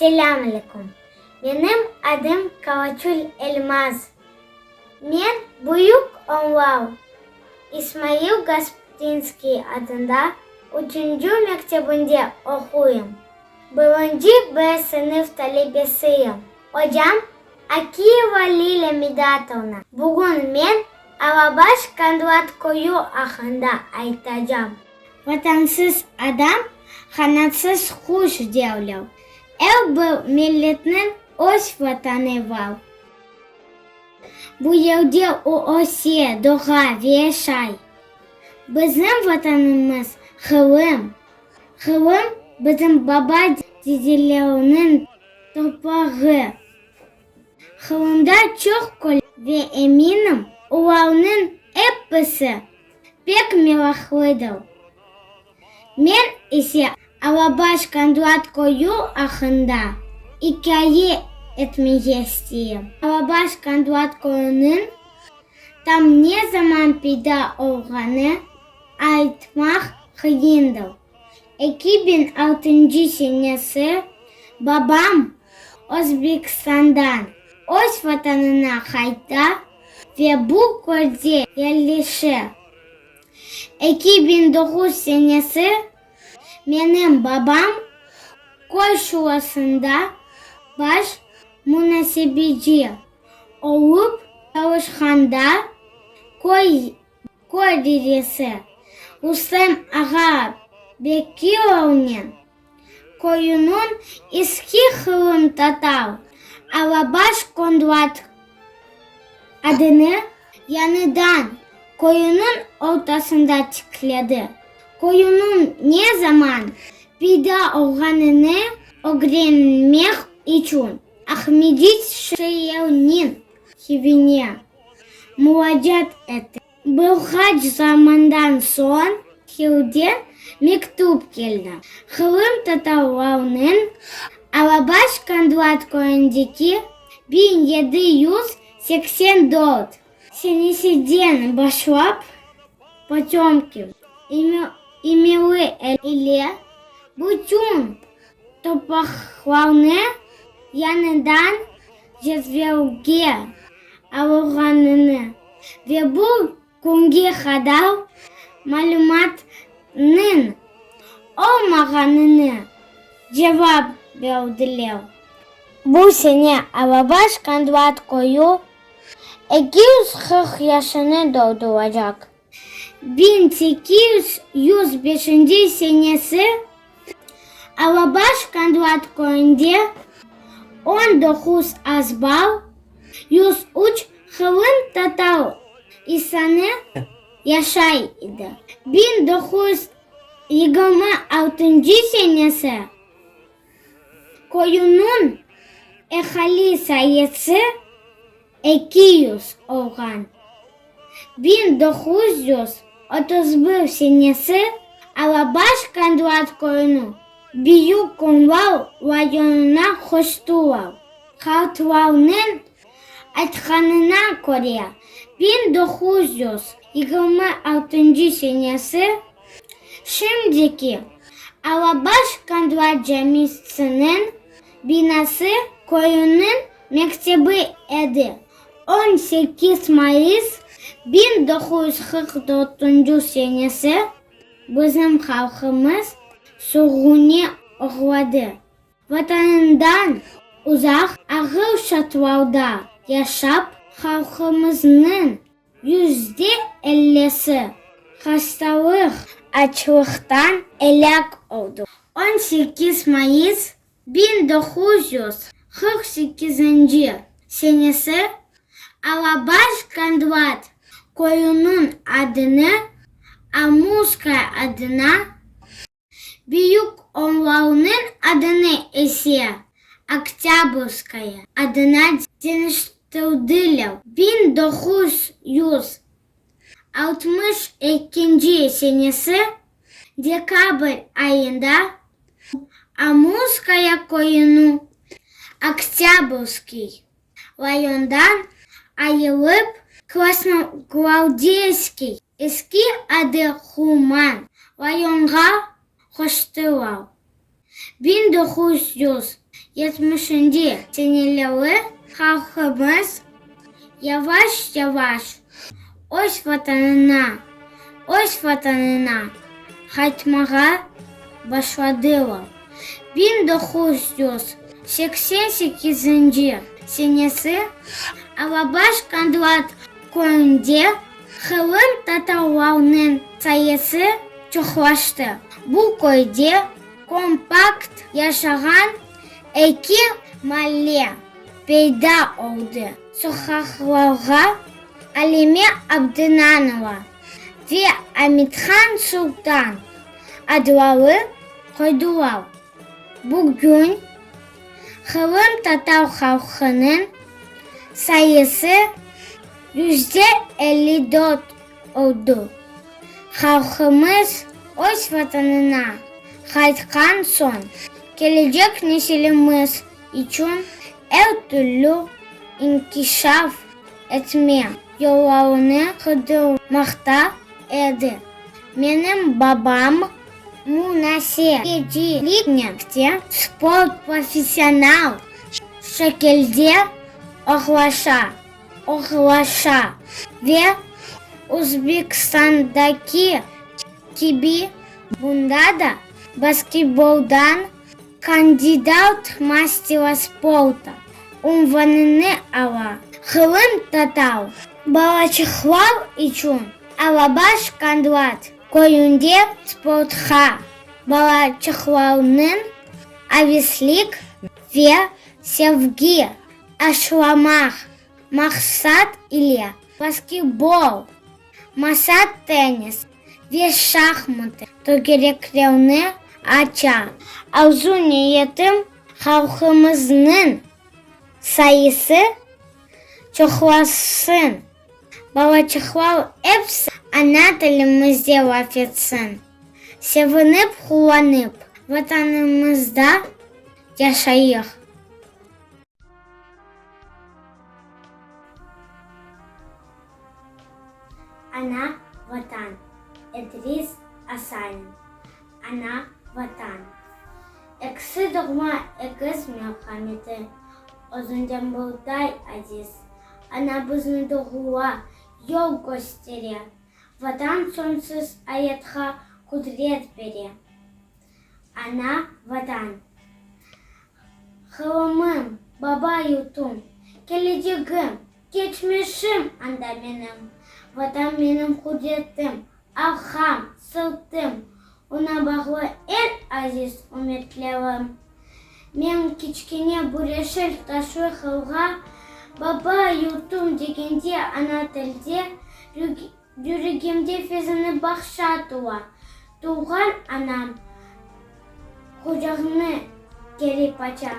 Selâm aleyküm! Menim adım Kavaçul Elmaz. Men Büyük Onlav İsmail Gasprinskiy adında üçünci mektebinde oquyım. Birinci B sınıf talebesiyim. Ocam Akiyeva Lilâ Midatovna. Bugün men Alabaş Kandlat köyü aqqında aytacam. Vatansız adam, qanatsız quş derler. Er bir milletniñ öz Vatanı bar. Bu yerde o öse, doğa ve yaşay. Bizim Vatanımız, Qırım. Qırım, bizim baba-dedelerniñ toprağı. Qırımda çoq köy ve eminim, olarnıñ episi pek meraqlıdır. Men ise Alabaş Kandlat köyü aqqında ikâye etmege isteyim. Alabaş Kandlat köyüniñ tam ne zaman peyda olğanı aytmaq qıyındır. 2006 senesi babam Özbekistandan öz vatanına qayta ve bu köyde yerleşe. 2009 senesi menim babam köy şurasında baş munasebeci olıp çalışqanda köy Köy dedesi Rustem ağa Bekirovnen köyüniñ eski qırımtatar Alabaş Kondrat adını yañıdan köyüniñ ortasında tikledi. Köyüniñ ne zaman peyda olğanını ögrenmek içün Aqmescit şeeriniñ Kivine muracaat etti. Bir qaç zamandan soñ Kivden mektüp keldi, qırımtatarlarnıñ Alabaş Kandlat köyündeki 1784 senesinden başlap Potömkin emiri ile bütün topraqlarnı yañıdan cezvelge alınğanını ve bu künge qadar malümatnıñ olmağanını cevap berdiler. Bu sene Alabaş Kandlat köyü 240 yaşını dolduracaq. 1805 senesi Alabaş Kandlat köyünde 19 azbar, 103 qırımtatar insanı yaşay edi. 1926 senesi köyüniñ ehali sayısı 200 olğan. 1931 senesi Alabaş Kandlat köyüni Büyük Qonval rayonına qoştılar. Qartlarnıñ aytqanına köre, 1926 senesi şimdiki Alabaş Kandlat camisiniñ binası köyüniñ mektebi edi. 18 mayıs 1944 senesi bizim halqımız sürgüne oğradı. Vatanından uzaq ağır şartlarda yaşap, halqımıznıñ %50-si hastalıq, açlıqtan elâk oldı. 18 mayıs 1948-nci senesi Alabaş Kandlat köyüniñ adını Amurskaya adına, Büyük Onlavnıñ adını ise Oktâbrskaya adına deñiştirdiler. 1962-nci senesi dekabr ayında Amurskaya köyüni Oktâbrskiy rayondan ayırıp, Krasnogvardeyskiy, eski adı Qurman, rayonğa qoştılar. 1900. Yetmişinci seneleri halqımız yavaş-yavaş öz Vatanına, öz Vatanına qaytmağa başladılar. 1988-nci senesi Alabaş Kandlat köyünde qırımtatarlarnıñ sayısı çoqlaştı. Bu köyde kompakt yaşağan eki malle peyda oldı. Soqaqlarğa Alime Abdınanova ve Amethan Sultan adları qoydılar. Bugün qırımtatar halqınıñ sayısı %54 oldı. Halqımız öz Vatanına qaytqan soñ, kelecek nesilimiz içün er türlü inkişaf etme yollarını qıdırmaqta edi. Menim babam munasebetçiliknen sport professional şekilde oğraşa. Oğraşa ve Özbekistandaki kibi bunda da basketboldan kandidat mastera sporta unvanını ala. Qırımtatar balaçıqlar içün Alabaş Kandlat köyünde sportqa balaçıqlarnıñ aveslik ve sevgi aşılamaq maqsat ile basketbol, masa tennis ve şahmat tögereklerini aça. Arzu-niyetim, halqımıznıñ sayısı çoqlaşsın, balaçıqlar episi ana tilimizde laf etsin, sevinip-quvanıp Vatanımızda yaşayıq. Ana, Vatan, İdris Asanin Ana, Vatan. Eksi doğma egiz merhameti, Özünden bulday aziz. Ana bizni doğura, yol köstere, Vatan soñsuz ayatqa qudret bere. Ana, Vatan. Qırımım, baba yurtum, kelecegim, keçmişim anda menim. Vatan menim qudretim, arqam, sırtım, oña bağlı eñ aziz ümütlerim. Men kiçkene bir yeşil taşlı qırğa baba yurtum degende ana tilde Yüregimde fezini bağça tula. Tuvğan anam qucağını kerip aça.